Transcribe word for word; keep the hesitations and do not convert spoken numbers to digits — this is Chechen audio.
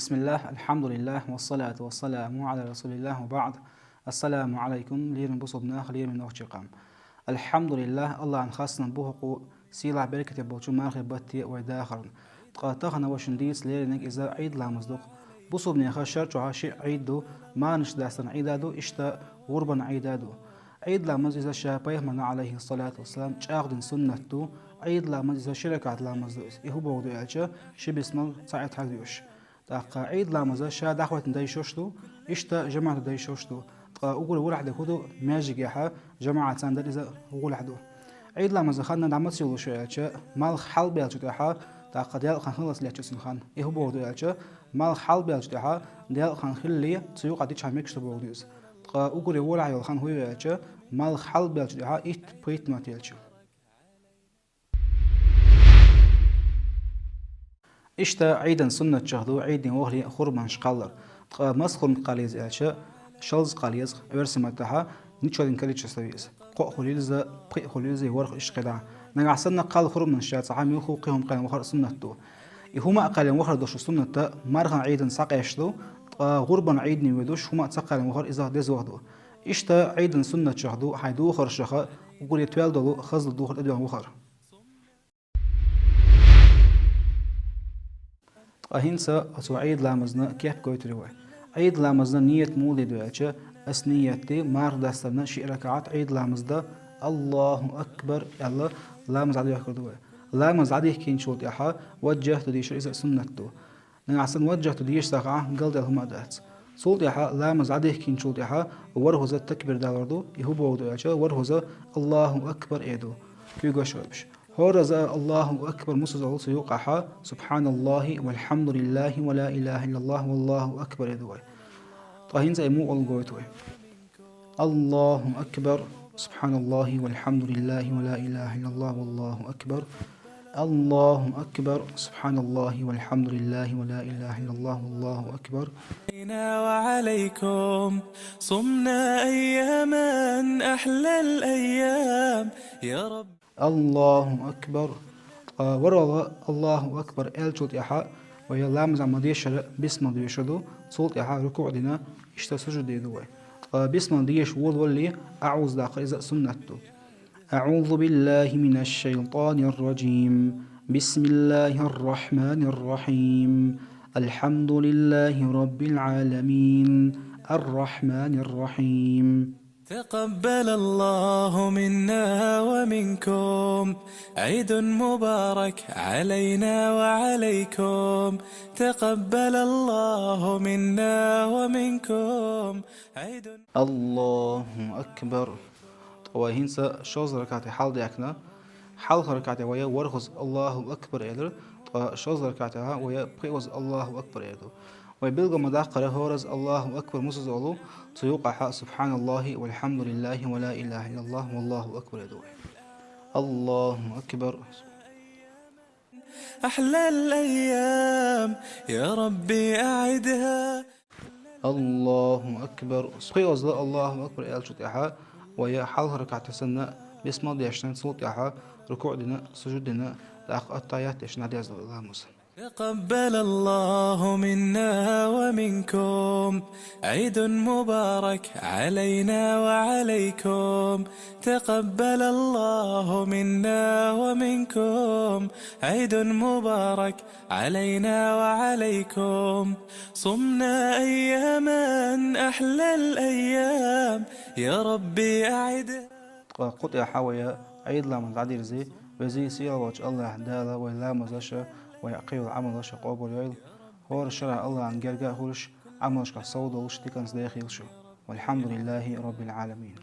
بسم الله، الحمد لله، والصلاة والسلام على رسول الله، وبعد. السلام عليكم, лерина бусалба нах, лерина нохчий къам. الحمد لله, АллахӀан хастам ба хӀокху сийлахь беркате болчу мархий батте вай дахарна. Ткъа тахана вай шуна дийца леринарг иза Ӏийд ламаз ду-кх. Бусалба нехан шарӀ чохь шиъ Ӏийд ду: марханаш дастаран Ӏийд ду, иштта гӀурбан Ӏийд ду. Ӏийд ламаз иза ша Пайхамарна, Ӏалайхи ссалату вассалам, чӀагӀдина суннат ду. Ӏийд ламаз иза ши ракаӀат ламаз ду иза. И хӀун бохург ду аьлча, ши бисмал цхьа а тӀехьа доьшуш. ТӀаккха Ӏийд ламаза ша дӀахӀоьттина дайшош ду, иштта жамаӀатаца дайшош ду. Ткъа уггаре вуьрхӀ дерг хӀун ду? Маьждигехь жамаӀатаца дар, иза гӀуллакх ду. Ӏийд ламаза хан нагахь ма ца йолуш ю аьлча, малх хьалабаьллачул тӀаьхьа, тӀаккха делкъа хан хиларца лаьттачу цуьнан хан. И хӀун бохург ду аьлча, малх хьалабаьллачул тӀаьхьа делкъа хан хилале, цу юкъахь дича мегаш ду бохург ду иза. Ткъа уггаре вуьрхӀ йолу хан хӀун ю аьлча, малх хьалабаьллачул тӀаьхьа итт-пхийтта минот елча. Иштта Ӏийдан суннатех ду Ӏийдин вахаре хурманаш кхаллар. Ткъа маса хурма кхалла еза аьлча, шалза кхалла еза, оьрсийн маттахь нечётный количество ю иза. Кхоъ хуьлийла иза, пхиъ хуьлийла иза, ворхӀ, иштта кхидӀа. Нагахь санна кхалла хурманаш яцахь, муьлхха а кхин хӀума кхаллина вахар суннат ду. И хӀума а кхаллина вахар долуш суннат мархан Ӏийдан схьакъаьсташ ду, ткъа гӀурбан Ӏийдан вуьйдуш хӀума а ца кхаллина вахар иза деза ваха ду. Иштта Ӏийдан суннатех ду хьайн духаршха уггаре тоьлла долу хаза духар тӀедоьгӀна вахар. Ткъа хӀинца оцу Ӏийд ламазна кеп гойтур ю вай. Ӏийд ламазна ният муха ду аьлча, ас ният ду марха дастарна шиъ ракаӀат Ӏийд ламаз дан, «Аллаху акбар» аьлла, ламаз дӀадоьхкур ду вай. Ламаз дӀадихкинчул тӀаьхьа «Ваджжахьту» дийшар, иза а суннат ду. Нагахь санна «Ваджжахьту» дийшича, галдаьлла хӀума а дац. Цул тӀаьхьа, ламаз дӀадихкинчул тӀаьхьа, ворхӀазза такбир далор ду, и хӀун бохург ду аьлча, ворхӀазза «Аллаху акбар» эр ду, куьйгаш а вайбеш. ХӀоразза «Аллаху акбар» муха олу цу юкъахь, «Субханаллахи валхьамдулиллахи ва ла илаха иллаллаху валлаху акбар» эр ду вай. Ткъа хӀинца и муха олу гойту вай. «Аллаху акбар, субханаллахи валхьамдулиллахи ва ла илаха иллаллаху валлаху акбар. Аллаху акбар, субханаллахи валхьамдулиллахи ва ла илаха иллаллаху валлаху акбар». علينا وعليكم، صمنا أياما أحلى الأيام، يا رب. «Аллаху акбар». Ткъа ворхӀалгӀа «Аллаху акбар» аьллачул тӀаьхьа вай ламаза ма-дешшара бисмал доьшур ду, цул тӀаьхьа рукуӀ дина, иштта сужуд дийр ду вай. Ткъа бисмал дешаш волавалале, «АӀузу» даккхар, иза а суннат ду. أعوذ بالله من الشيطان الرجيم. بسم الله الرحمن الرحيم. الحمد لله رب العالمين. الرحمن الرحيم. تقبل الله منا ومنكم عيد مبارك علينا وعليكم. تقبل الله منا ومنكم عيد. «Аллаху акбар». Ткъа вай хӀинца шолгӀа ракаӀате хьалдаьккхина, хьалхара ракаӀате вай ворхӀазза «Аллаху акбар» элира, ткъа шолгӀа ракаӀате вай пхиъазза «Аллаху акбар» эр ду. Вай билгал ма-даккхара, хӀоразза «Аллаху акбар» муха олу, цу юкъахь «Субханаллахи валхьамдулиллахи ва ла илаха иллаллаху валлаху акбар» эр ду вай. «Аллаху акбар». أحلى الأيام، يا ربي أعدها. «Аллаху акбар». Пхиъазза «Аллаху акбар» аьллачул тӀаьхьа вай хьалхара ракаӀате санна бисмал дешна, цул тӀаьхьа рукуӀ дина, сужуд дина, тӀаккха аттахьият дешна деза вай ламаз. تقبل الله منا ومنكم عيد مبارك علينا وعليكم. تقبل الله منا ومنكم عيد مبارك علينا وعليكم. صمنا أياما أحلى الأيام، يا ربي أعد. Ткъа кху тӀехь вай Ӏийд ламаз дӀадирзи, везий сийлахь волчу АллахӀ Дала вай ламазаш а, вай кхин йолу Ӏамалаш а къобалйойла. ХӀора шарахь АллахӀан герга а хуьлуш, Ӏамалшкахь сов долуш, диканца дехийла шу. Валхьамдулиллахи раббил Ӏаламин.